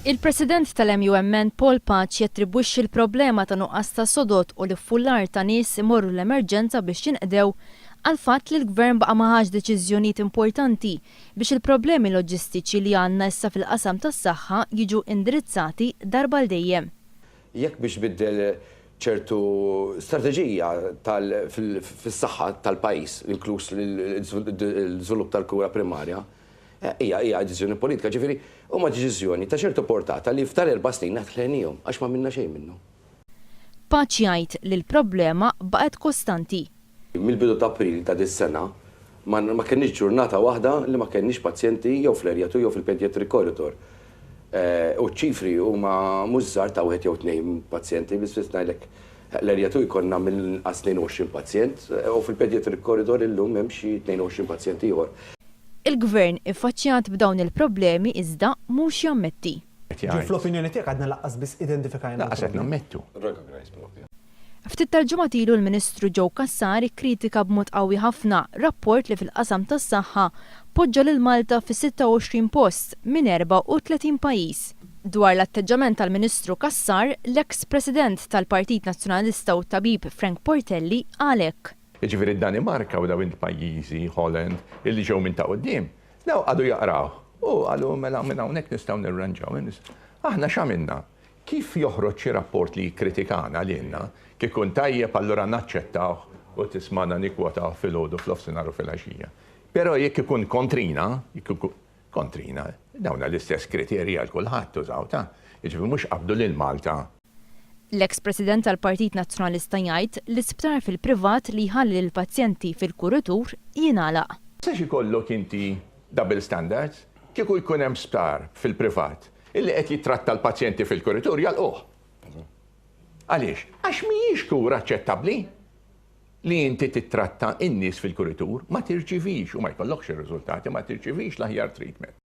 Il-President tal-MUMN Paul Pace jattribwixxi l-problema ta' nuqqas ta' sodod u l-iffullar ta' nies imorru l-emerġenza biex jinqdew għall-fatt li l-Gvern baqa' ma ħax deċiżjonijiet importanti biex il-problemi loġistiċi li għandna issa fil-qasam tas-saħħa jiġu indirizzati darba għal dejjem. Jekk biex tbiddel ċertu strateġija fis-saħħa tal-pajjiż, inkluż l-iżvilupp tal-kura primarja, hija hija deċiżjoni politika. Ġifieri huma deċiżjoni ta' ċertu portata li f'dal-erba' snin ħlejniehom għax m'għamilna xejn minnhom. Pace jgħid li l-problema baqgħet kostanti. Mill-bidu ta' April ta' dis-sena ma ma kenniex ġurnata waħda li ma kenniex pazjenti jew fl-Area 2 jew fil-Pediatric Corridor. U ċ-ċifri huma mhux żgħar ta' wieħed jew tnejn pazjenti, biss biss ngħidlek l-Area 2 jkollna mill-inqas 22 pazjent u fil-Pediatric Corridor illum hemm xi 22 pazjent ieħor. Il-Gvern iffaċċjat b'dawn il-problemi iżda mhux jammetti. Ġifieri fl-opinjoni tiegħek għadna lanqas biss identifikajna Lanqas qed l-problema. nammettu. Recognize propja. Ftit tal-ġimgħat ilu l-Ministru Joe Cassar ikkritika b'mod qawwi ħafna rapport li fil-qasam tas-saħħa poġġa lil Malta fis-26 post minn 34 pajjiż. Dwar l-atteġġament tal-Ministru Cassar, l-eks President tal-Partit Nazzjonalista u t-tabib Frank Portelli qal hekk. Jiġifieri d-Danimarka u dawn il-pajjiżi, Holland, illi ġew minn ta' quddiem, daw qagħdu jaqraw u qalu mela minn hawnhekk nistgħu nirranġaw. Aħna x'għamilna? Kif joħroġ xi rapport li jikkritikana lilna, kif ikun tajjeb allura naċċettawh u tismagħna nikkwotawh filgħodu, f'nofsinhar u filgħaxija. Però jekk ikun kontrina, jekk ikun kontrina, dawn l-istess kriterji għal kulħadd użaw ta' jiġifieri mhux qabdu lil Malta. L-eks President tal-Partit Nazzjonalista jgħid li sptar fil-privat li jħalli lill-pazjenti fil-kuritur jingħalaq. Tistax ikollok inti double standards, kieku jkun hemm sptar fil-privat illi qed jittratta l-pazjenti fil-kuritur jagħlquh. Għaliex? Għax mhijiex kura aċċettabbli li inti titratta n-nies fil-kuritur, ma tirċivix u ma jkollokx ir-riżultati, ma tirċivix l-aħjar treatment.